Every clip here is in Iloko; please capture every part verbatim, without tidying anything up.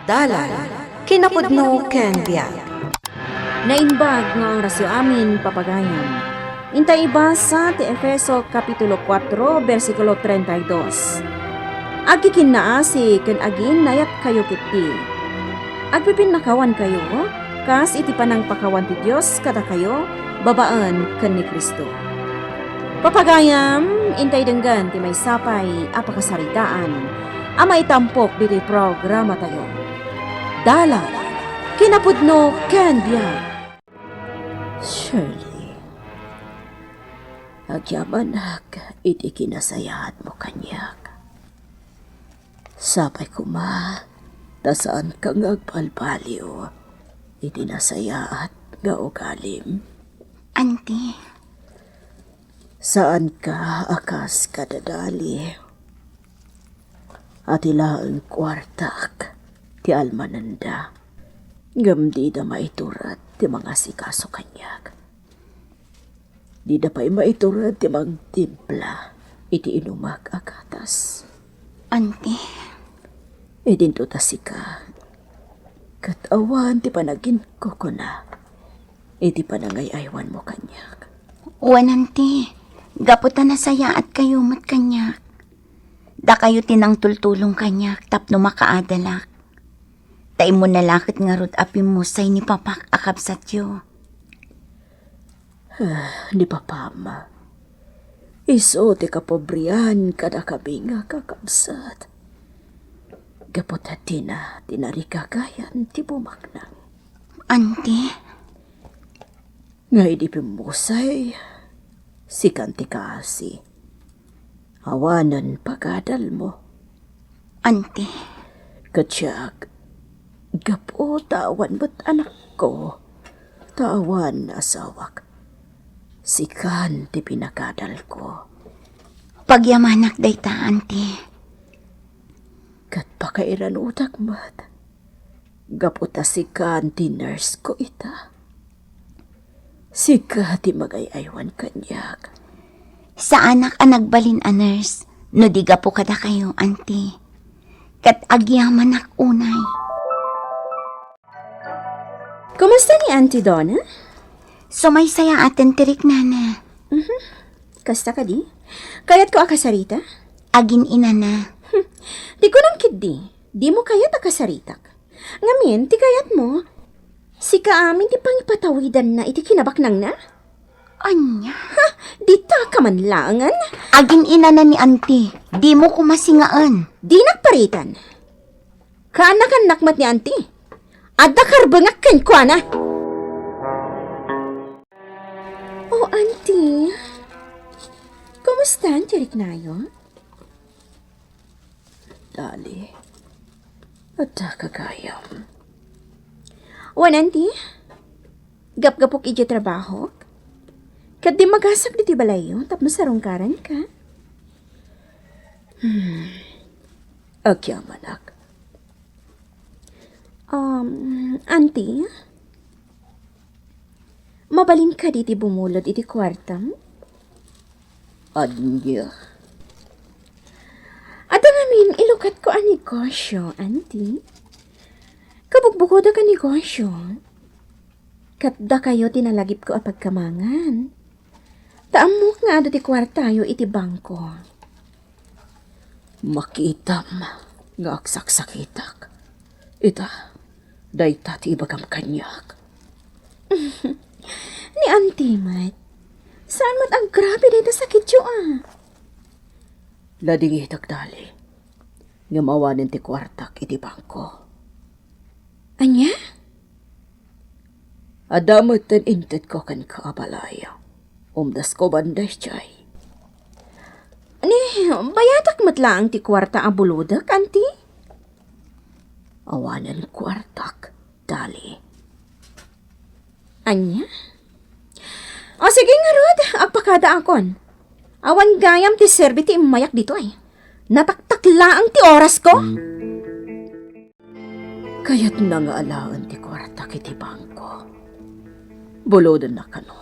Dalan, kinapudno ken biag. Naimbag nga orasyo amin, papagayam. Inta ibasa ti Efeso Kapitulo kuatro, bersikulo treinta y dos. Agkikinnaasi ken agiinnayatkayo ketdi. Agpipinnakawankayo, kas iti panangpakawan ti Dios kadakayo babaen ken ni Cristo. Papagayam, intay denggen ti maysa pay a pakasaritaan a maitampok ditoy programatayo. Dalan, kinapudno ken biag. Shirley, agyamanak iti kinasayaatmo kaniak. Sapay koma ta saanka nga agbalbaliw iti nasayaat nga ugalim. Auntie. Saanka a kas kada Dali a ti laeng kuartak ti almananda, ngem dida maitured ti mangasikaso kaniak. Dida pay maitured ti mangtimpla iti inumak a gatas. Auntie. Idinto ta sika, ket awan ti panaginkukuna iti panangay-aywanmo kaniak. Wen, Auntie, gapu ta nasayaatkayo met kaniak. Dakayo ti nangtultulong kaniak tapno makaadalak. Ta immuna la ket ngarud a pimmusay ni papak a kabsatyo. Ah, ni papam. Isu ti kapobrian kadakami nga kakabsat. Gapu ta dina tinarigagayan ti bumaknang. Auntie? Nga idi pimmusay, sikan ti kaasi. Awanen pagadalmo. Auntie. Ket siak, gapu ta awan met anakko, ta awan asawak, sikan ti pinagadalko. Pagyamanak dayta, Auntie. Ket pakairanudak met. Gapu ta sikan ti nurse ko ita. Sika ti magay-aywan kaniak. Saanak a nagbalin a nurse no di gapu kadakayo, Auntie. Ket agyamanak unay. Kumusta ni Auntie Donna? Sumaysayaaten ti riknana. Mhm. Kasta kadi? Kayatko a kasarita? Agin-inana. Hmm. Ti kunam ketdi, dimo kayat a kasaritak. Ngamin, ti kayatmo, sika amin ti pangipatawidanna iti kinabaknangna? Ania? Ha? Dita ka man laengen? Agin-inana ni Auntie, dimo koma singaen. Dinak paritan. Kaannakannak met ni Auntie. Adda karbengak kenkuana. Oh, Auntie. Kumusta ti riknayo? Dali. Adda ka gayam. Wen, Auntie, gapgapuk idiay trabahok. Ket dimmagasak ditoy balayyo tapno sarungkaranka. Hmm. Agyamanak. Um, Auntie? Mabalin kadi ti bumulod iti kuartam? Ania? Adda ngamin ilukatko a negosyo, Auntie. Kabukbukodek a negosyo. Ket dakayo ti nalagipko a pagkamangan. Ta ammok nga adu ti kuartayo iti bangko. Makitam nga agsaksakitak. Ita, dayta ti ibagam kaniak. Ni Auntie met, saan met agrabe dayta sakityo a? Ladingitak, Dali. Ngem awanen ti kuartak iti bangko. Ania? Adda metten intedko kenka a balay. Umdasko banda idiay. Ni, bayatak met laeng ti kuarta a bulodek, Auntie? Awanen kuartak, Dali. Ania? O sige ngarud, agpakadaakon. Awan gayam ti serbi ti immayak ditoy. Nataktak laeng ti orasko. Kayatna nga alaen ti kuartak iti bangko. Bulodennak kano.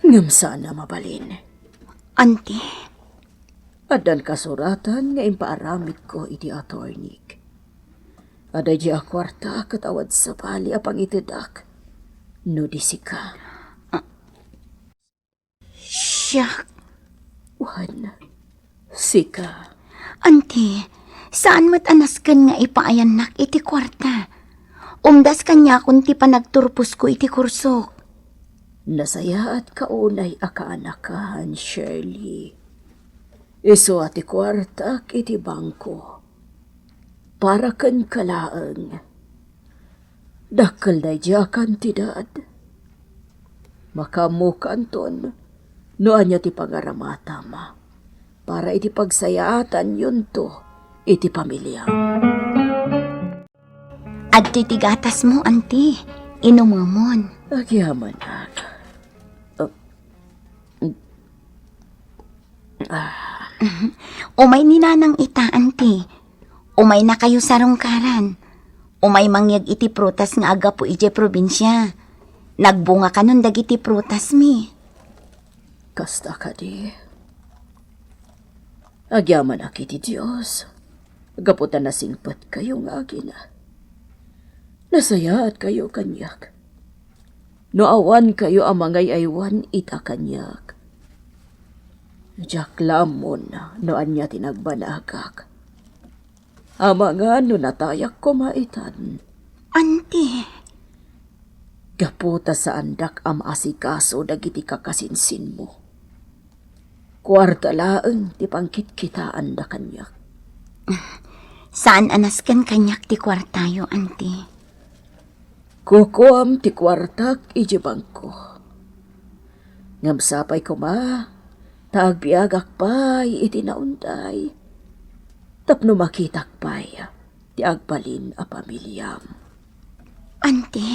Ngem saan a mabalin. Auntie. Addan kasuratan nga impaaramidko iti attorneyk. Adda daydiay a kuarta ket awan sabali a pangitedak no di sika. Siak? Wen, sika. Anti, saan met a nasken nga ipaayannak iti kuarta. Umdas kaniakon ti panagturposko iti kursok. Nasayaatka unay a kaanakan, Shirley. Isu a ti kuartak iti bangko. Para kenka laeng. Dakkel daydiay a kantidad. Makaammokanton no ania ti pangaramatam para iti pagsayaatanyonto iti pamiliam. Adtoy ti gatasmo, anti. Inumemon. Agyamanak. Ah. Umay ni Nanang ita, anti. Umaynakayo sarungkaran. Umay mangyeg iti prutas nga aggapu idiay probinsia. Nagbunga kanon dagiti prutasmi. Kasta kadi. Agyamanak iti Dios, gapu ta nasingpetkayo nga agina. Nasayaatkayo kaniak. No awankayo a mangay-aywan ita kaniak, diak la ammon no ania ti nagbanagak. Amangan no natayak koma itan. Anti. Gapu ta saandak a maasikaso dagiti kakasinsinmo. Kuarta laeng ti pangkitkitaanda kaniak. Saan a nasken kaniak ti kuartayo, anti. Kukuam ti kuartak iti bangko. Ngem sapay koma, ta agbiagak pay iti naunday. Tapno makitak pay ti agbalin a pamiliam. Anti.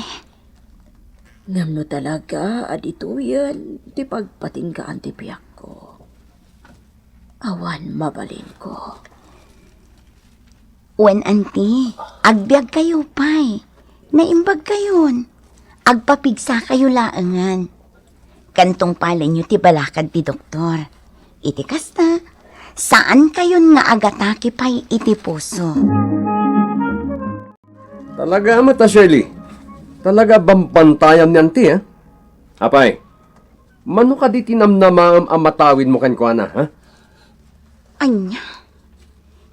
Ngem no talaga a ditoyen ti pagpatinggaan ti biagko, awan mabalinko. Wen, anti, agbiagkayo pay. Naimbagkayon. Agpapigsakayo laengen. Ken tungpalenyo ti balakad ti doktor. Iti kasta, saankayon nga agatake pay iti puso. Talaga met a, Shirley. Talaga a bambantayam ni anti, ha? Apay, mano kadi ti namnamaem a matawidmo kenkuana, ha? Ania?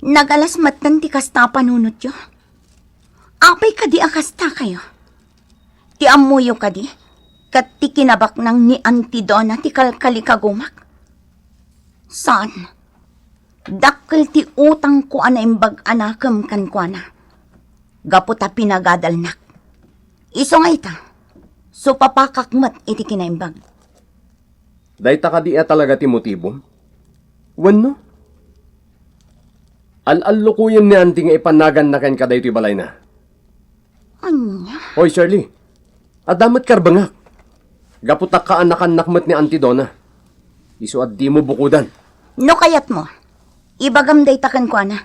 Nagalas metten ti kasta a panunotyo? Apay kadi a kastakayo? Ti ammoyo kadi ket ti kinabaknang ni Auntie Donna ti kalkalikagumak? Saan. Dakkel ti utangko a naimbag a nakem kenkuana. Gapu ta pinagadalnak. Isu nga ita, supapakak met iti kinaimbag. Dayta kadi a talaga ti motibom? Wenno, al-allukoyen ni anti nga ipanaganna kenka daytoy balayna? Ania? Hoy, Shirley, adda met karbengak. Gapu ta kaanakannak met ni Auntie Donna. Isu a dimo bukodan. No kayatmo, ibagam dayta kenkuana.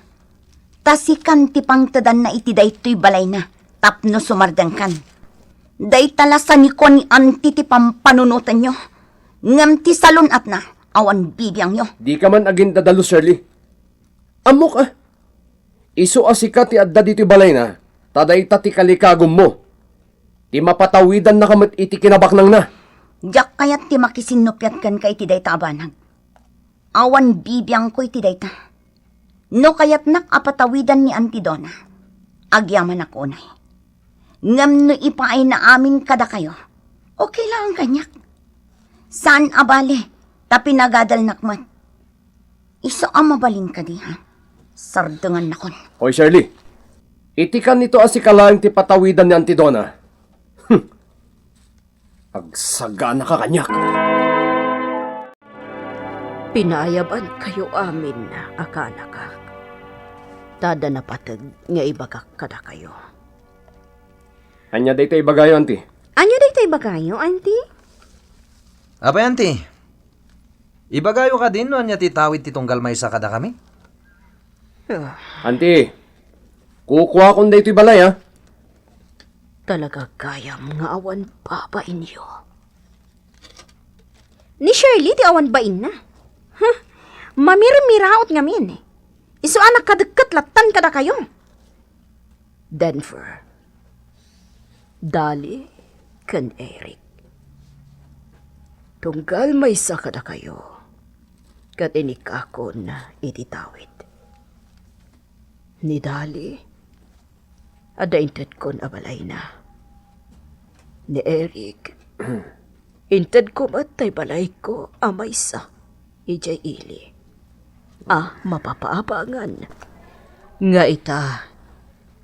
Ta sikan ti pangtedanna iti daytoy balayna tapno sumardengkan. Dayta la sanikua ni anti ti pampanunotenyo, ngem ti salun-atna, awan bibiangyo. Dika man agindadalus, Shirley. Ammok, a. Isu a sika ti adda ditoy balayna, ta dayta ti kalikagummo. Ti mapatawidannaka met iti kinabaknangna. Diak kayat ti makisinnupiat kenka iti dayta a banag. Awan bibiangko iti dayta. No kayatnak a patawidan ni Auntie Donna, agyamanak unay. Ngem no ipaayna amin kadakayo, okay laeng kaniak. Saan a bale, ta pinagadalnak met. Isu a mabalin kadi, ha? Sardengannakon. Hoy, Shirley, iti kanito a sika laeng ti patawidan ni Auntie Donna. Hmm. Agsaganaka kaniak. Pinaayabankayo amin a kaanakak, ta adda napateg nga ibagak kadakayo. Ania dayta ibagayo, anti? Ania dayta ibagayo, anti? Apay, anti? Ibagayo kadin no ania ti tawid ti tunggal maysa kadakami? Ah. Anti, kukuakon daytoy balay, a. Talaga gayam nga awan babainyo. Ni Shirley ti awan bainna. Huh, mamirmiraot ngamin. Isu a nakadekket lattan kadakayo. Denver, Dali, ken Eric. Tunggal maysa kadakayo, ket inikakon iti tawid. Ni Dali, adda intedkon a balayna. Ni Eric, intedko met tay balayko a maysa idiay ili a mapapaabangan nga ita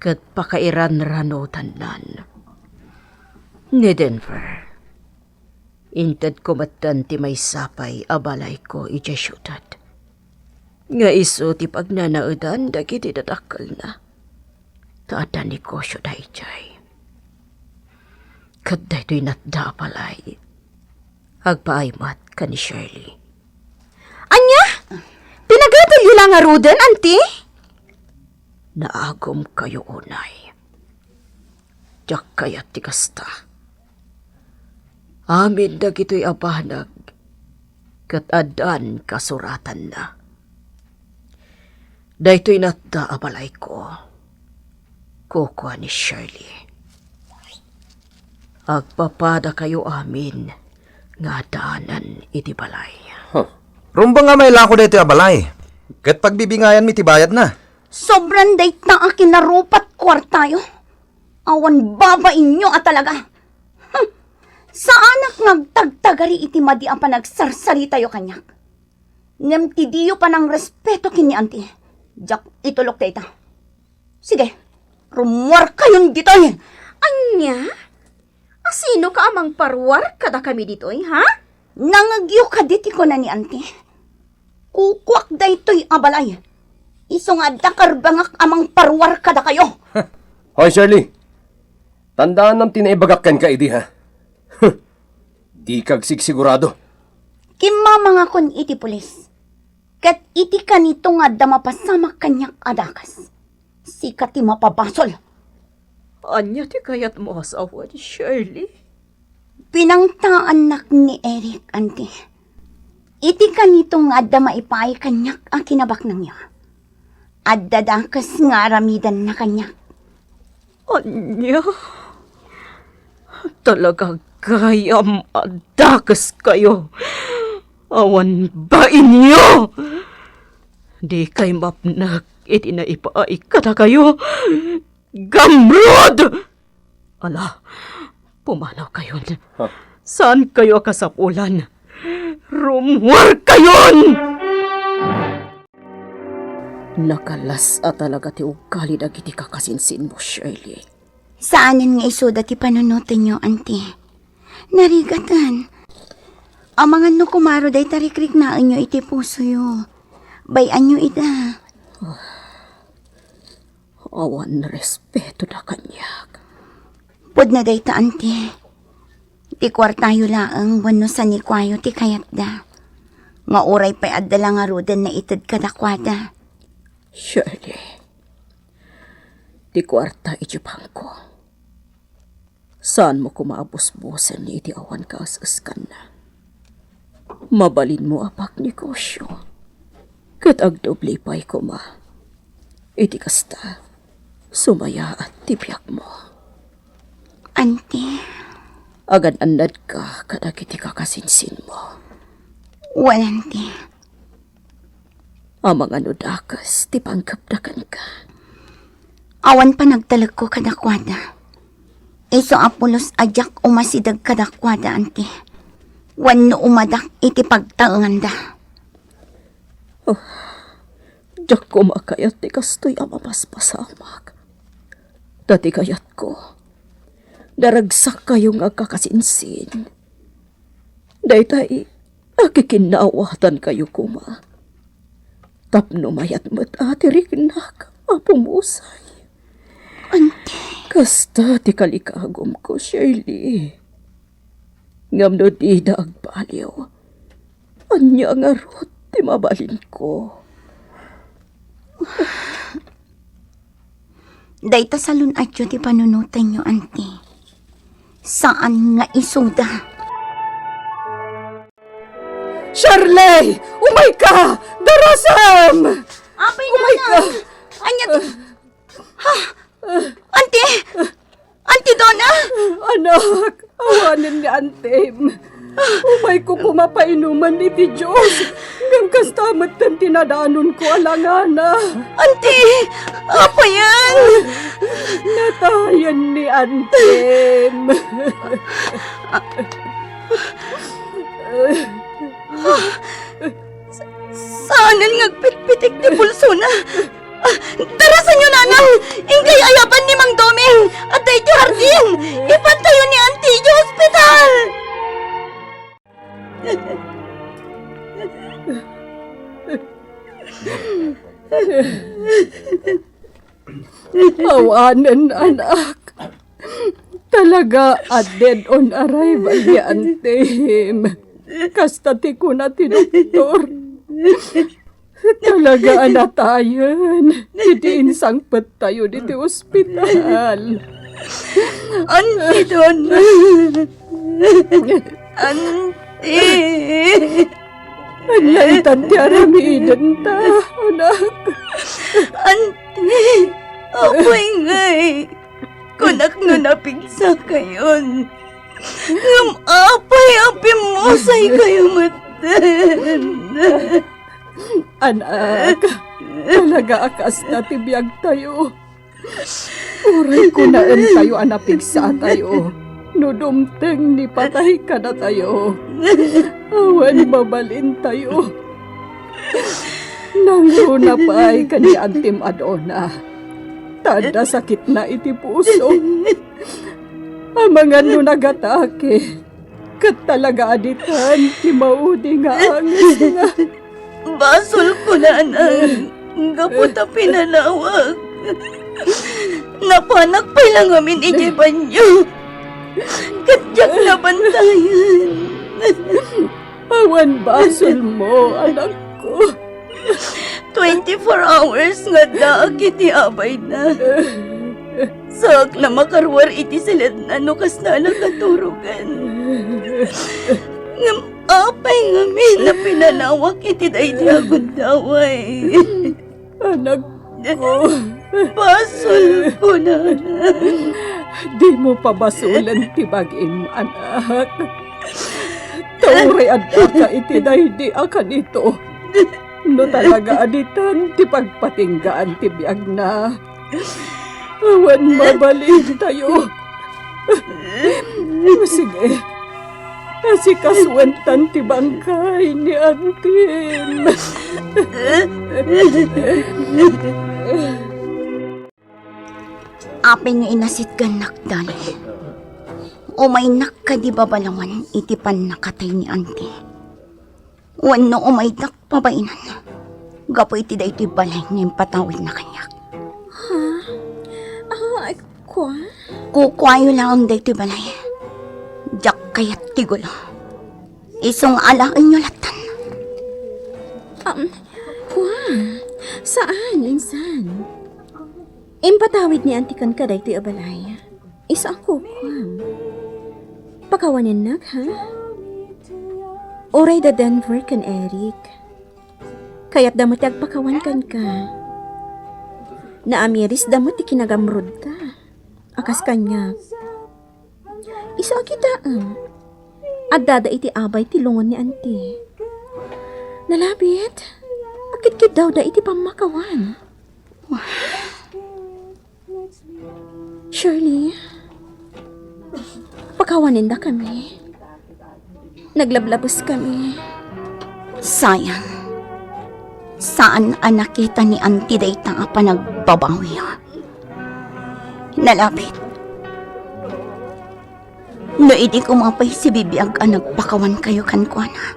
ket pakairanranotannan. Ni Denver, intedko metten ti maysa pay a balayko idiay siudad nga isu ti pagnanaedan dagiti dadakkelna, ta adda negosio daydiay. Ket daytoy natda a balay, agpaay met ken ni Shirley. Ania? Pinagatayyo la ngaruden, anti? Naagumkayo unay. Diak kayat ti kasta. Amin dagitoy a banag ket addan kasuratanna. Daytoy natda a balayko, kukua ni Shirley. Agpapadakayo amin nga addaanan iti balay. Huh. Rumbeng a mailako daytoy a balay, ket pagbibingayanmi ti bayadna. Sobran dayta a kinarupat kuartayo. Awan babainyo a talaga. Hmm. Saanak nga agtagtagari iti madi a panagsarsaritayo kaniak. Ngem ti diyo panangrespeto ken ni anti, diak itulok dayta. Sige, rummuarkayon ditoy. Ania? Asinoka a mangparuar kadakami ditoy, ha? Nangngegyo kadi ti kuna ni anti? Kukuak daytoy a balay. Isu nga adda karbengak a mangparuar kadakayo. Hoy, Shirley. Tandaanam ti naibagak kenka idi, ha? Dika agsigsigurado. Kimmamangakon iti pulis. Ket iti kanito nga adda mapasamak kaniak a dakes, sika ti mapabasol. Ania ti kayatmo a sawen, Shirley? Pinangtaannak ni Eric, anti. Iti kanito nga adda maipaay kaniak a kinabaknangyo, adda dakes nga aramidanna kaniak. Ania? Talaga gayam a dakeskayo. Awan bainyo! Dikay mapnek iti naipaay kadakayo. Gamrud! Ala, pumanawkayon. Ha? Saankayo a kasapulan. Rummuarkayon! Nakalas a talaga ti ugali dagiti kakasinsinmo, Shirley. Saanen nga isuda ti panunotenyo, anti. Narigaten. Amangan no kumaro dayta rikriknaenyo iti pusoyo. Bay-anyo ida. Awan respetoda kaniak. Pudno dayta, anti. Ti kuartayo laeng wenno sanikuayo ti kayatda. Nga uray pay adda la ngaruden naited kadakuada. Shirley, ti kuarta iti bangko. Saanmo koma a busbosen iti awan kaes-eskanna. Mabalinmo a pagnegosio, ket agdubli pay koma. Iti kasta, sumayaat ti biagmo. Anti. Agan-annadka kadagiti kakasinsinmo. Wen, anti. Amangan no dakes ti panggepda kenka. Awan panagtalekko kadakuada. Isu a pulos a diak umasideg kadakuada, anti. Wenno umadak iti pagtaenganda. Oh, diak koma kayat ti kastoy a mapaspasamak. Ta ti kayatko, naragsakkayo nga agkakasinsin. Daytay, akikinnawatankayo koma. Tapno mayat met a ti riknak a pumusay. Anti. Kasta ti kalikagumko, Shirley. Ngem no dida agbaliw, ania ngarud ti mabalinko? Dayta salun-atyo ti panunotenyo, anti. Saan nga isuda. Shirley! Umayka! Darasem! Apay, umayka! Nanang! Ania ti, ha? Anti! Anti Donna! Anak, awanen ni antim. Umayko koma painuman iti Dios. Ngem kasta metten ti nadanonko a langana. Anti! Apayen! Natayen ni antim. Saanen nga agpitpitik ti pulsona. Ah, darasenyo, nanang! Inkay ayaban ni Mang Doming! Adda iti hardin! Ipantayo ni Anti iti ospital! Awanen, anak. Talaga a dead on arrival ni antim. Kasta ti kuna ti doktor. Talaga a natayen iti insangpettayo ditoy ospital. Anti Donna. Anti. Ania itan ti aramidenta, anak? Anti, apay ngay, kunak no napigsakayon. Ngem apay a pimmusaykayo metten? Anak, talaga a kasta ti biagtayo. Uray kunaentayo a napigsatayo no dumteng ni patay kadatayo. Awan mabalintayo. Nangruna pay ken ni Antim a Dona, ta adda sakitna iti puso. Amangan no nagatake, ket talaga a ditan ti maudi nga angesna. Basolko, nanang, gapu ta pinanawak. Napanak pay la ngamin idiay banio. Ket diak nabantayan. Awan basolmo, anakko. Twenty-four hours nga addaak iti abayna. Saak la makaruar iti siledna no kasla a nakaturogan. Ngem apay ngamin a pinanawak iti daydi a gundaway? Anakko. Basolko, nanang. Dimo pabasolen ti bagim, anak. Ta uray addaka iti daydi a kanito, no talaga a ditan ti pagpatinggaan ti biagna, awan mabalintayo. Sige, asikasuentan ti bangkay ni Antim. Apay nga inasitgannak, Dani? Umaynak kadi babalawan iti pannakatay ni Anti? Wenno umaydak pabainan gapu iti daytoy balay nga impatawidna kaniak? Ha? Ah, kua? Kukuayo laeng daytoy balay. Diak kayat ti gulo. Isu nga alaenyo lattan. Um, kua? Saan, insan? Impatawid ni Auntie kenka daytoy a balay. Isu a kukuam. Pakawanennak, ha? Uray da Denver ken Eric, kayatda met ti agpakawan kenka. Naamirisda met ti kinagamrudda. A kas kaniak. Isu a kitaem. Addada iti abay ti lungon ni Auntie. Nalabit, akidkiddawda iti pammakawan. Shirley, pakawanendakami. Naglablabeskami. Sayang. Saan a nakita ni Auntie dayta a panagbabawiyo. Nalabit. No idi koma pay sibibiag a nagpakawankayo kenkuana,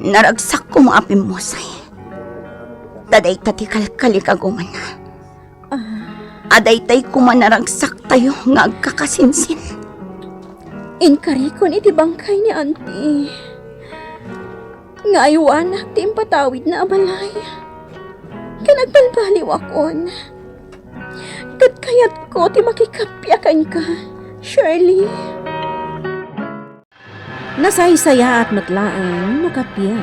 naragsak koma a pimmusay. Ta dayta ti kalkalikagumanna. Ah. A daytay koma naragsaktayo nga agkakasinsin. Inkarikon iti bangkay ni Auntie nga aywanak ti impatawidna a balay. Ken agbalbaliwakon. Ket kayatko ti makikappia kenka, Shirley. Nasaysayaat met laeng no kappia.